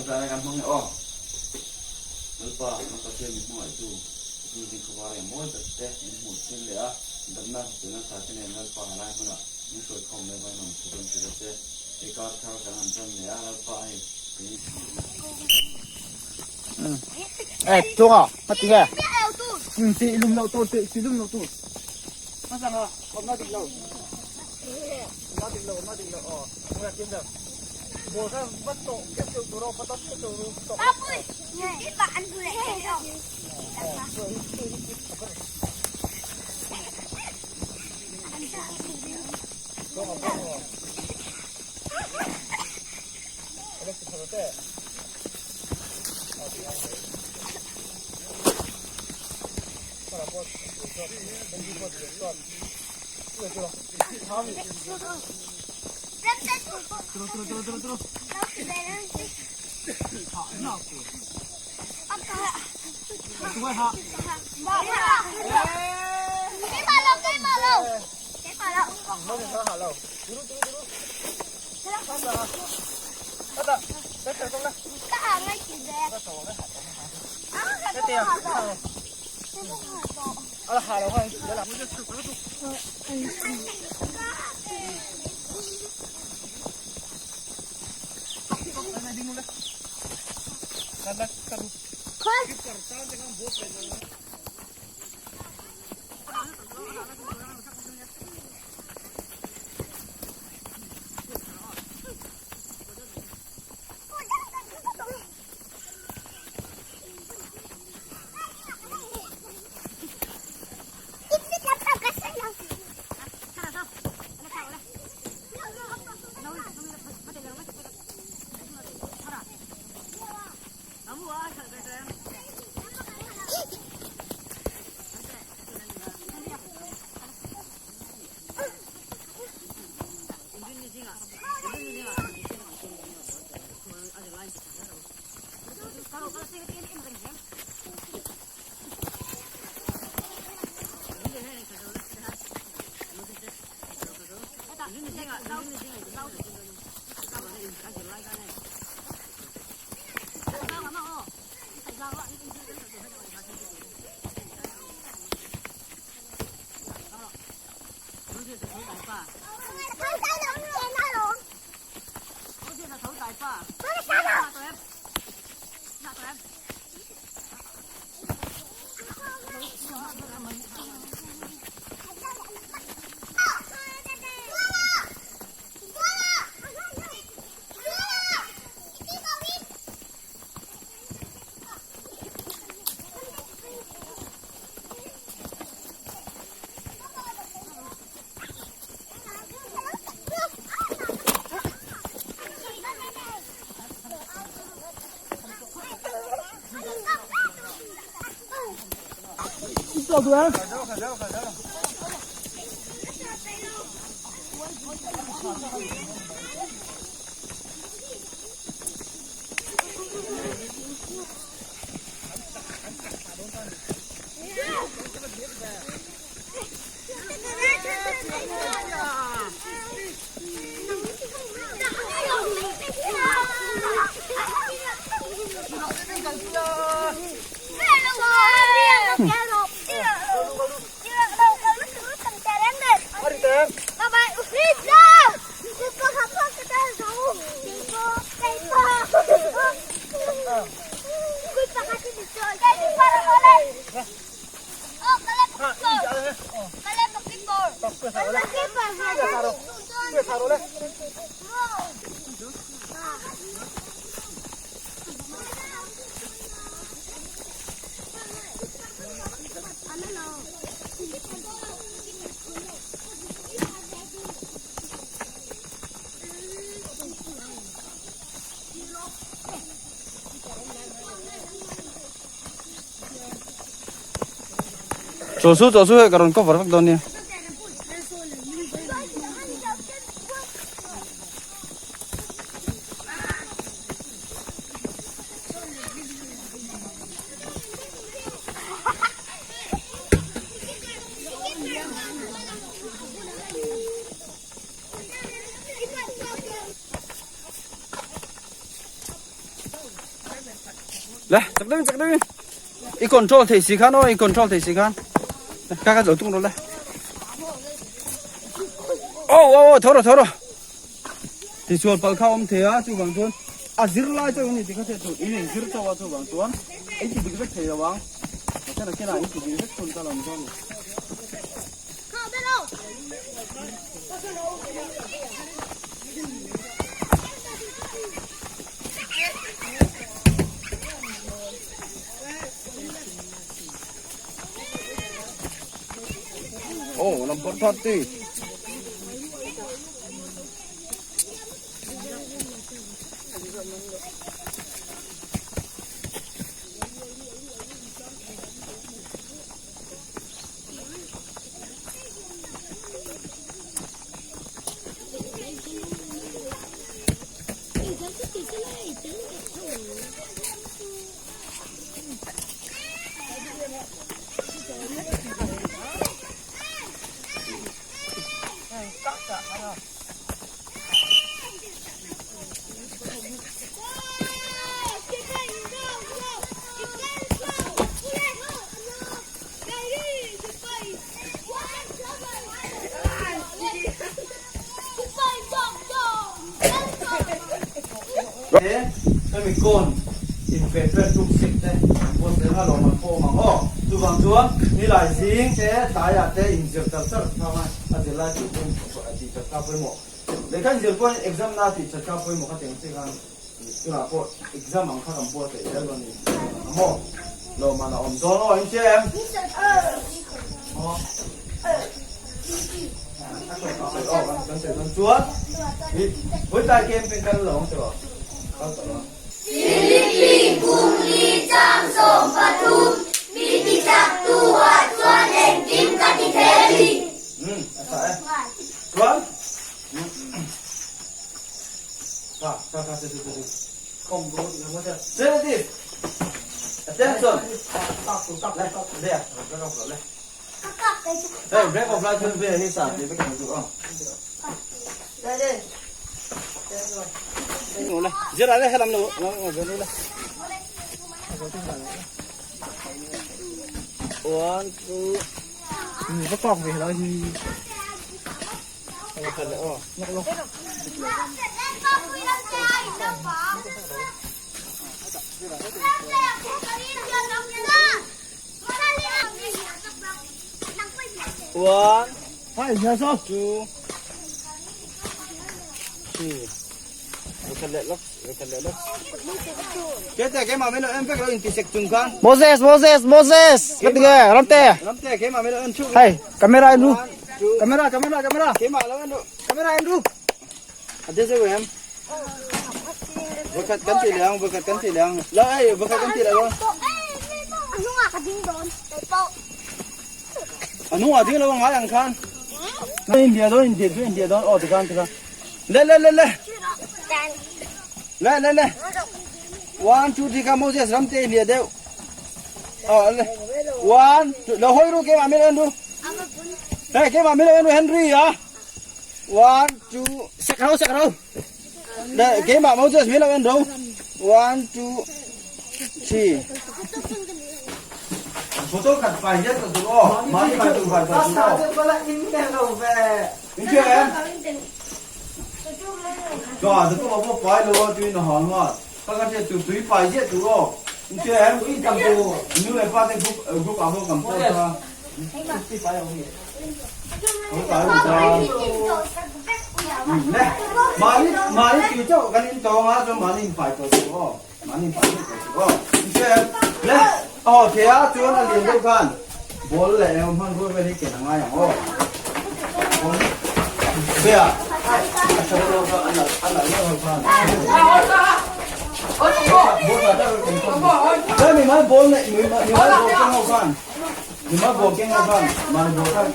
Tawngtaina kan hmang e aw. Lalpa, kan Pathian min hmangaihtu, Chungzing khawvar eng mawi tak te min hmuh tir leh a, damna hriselna tha te nen Lalpa helai hmunah min hruai khawm leh vai nuam thu kan hrilh a che. Hei kar thar kan han tan leh a, Lalpa hei keini. Eh, tunga, mati nge. Ti lum lo tur, ti lum lo tur. Masanga, awm na dik lo. Awm na dik lo, awm na dik lo. Aw, nge tim lo. Ball kha vat tawh, kep teuh tur aw, patat kep teuh tur tawh. Chaw chu chaw chu hei ka rawn cover vek dawn nia. Le chak deuhin chak deuhin i control thei si khan aw i control thei si khan ka ka zo tung rawh le oh oh oh tho rawh tho rawh tisual pal kha awm thei a chuvang chuan a zir lai chauh a ni tih kha hriat tur in inzir chauh a chuvang chuan in ti dik vek thei lo ang mahse nakinah in ti dik vek thun ta lo ang chuan ni. Oh, number 30. Hemi kawn inpeh vel tuk sik te an post leh nga lawm an pawm ang aw. Chuvang chuan nilai zing te tlaiah te inzir char char thang a, a zirlai tih pawh tih that kha pawimawh. Lehkha inzir pawhin exam na tih that kha pawimawh kha teng chiang khan tunah pawh exam ang kha kan buatsaih zel dawn a ni ang maw? Lawmman a awm dawn aw in hria em? Aw aw kan sawi dawn chuan i vawitlai kem peng kal lo ang tiraw kal tawh lo ang. Philippi kum li chang 13, Mi ti chak tu ah chuan engkim ka ti thei a ni. Umm a tha e. Chuan Ka ka ka che che che. Không có Seventy. Attention. Le le break off le. Hey break off lai chuan ve hi sa ti vek ang chu aw. Le zira le helam lo lo le. One two. Va kawk ve lo hi. One, two, three. Moses, Moses, Moses. Cái gì Ramte. Hey, camera Andrew. Camera, camera, camera. Camera Andrew. Ate se em. Baka kan ti lang, baka kan ti lang. La ay, baka kan ti lang. Ano nga ka ding doon? Ano nga ding lo nga yang khan. India do India do India do oh tikhan tikhan. Le le le le. Le le le. 1 2 3 ka Moses Ramte India deuh. Oh le. 1 2 lo hoi ru ke ma mi Andrew. Hey ke ma mi Andrew Henry ya. 1 2 sak rau sak rau. Le ke ma Moses mi lo Andrew. 1 2 3 Photo khat fai zet ta tur aw. Mahni fai tur fai fai tur aw. In hria em? Chua ta pawh pawh fai lo a tuin a hal nghal. Ka ka hriat tur tui fai ziah tur aw. In hria em? Nu leh pa te group group ah pawh kan post a. Ho tlai ru ta. Le mahni mahni tui chauh kan in tawng a chuan mahni in fai tawh tur aw. Mahni in fai tawh tur aw. In hria em? Le a haw thei a chuan a lian deuh khan ball leh eng hmanrua vel hi ken a ngai ang aw. Ball ve a a tha deuh kha a nalh a nalh deuh ho khan. Ball mi mal ball nei mi mal ball keng ho khan mi mal ball keng ho khan mahni ball khan.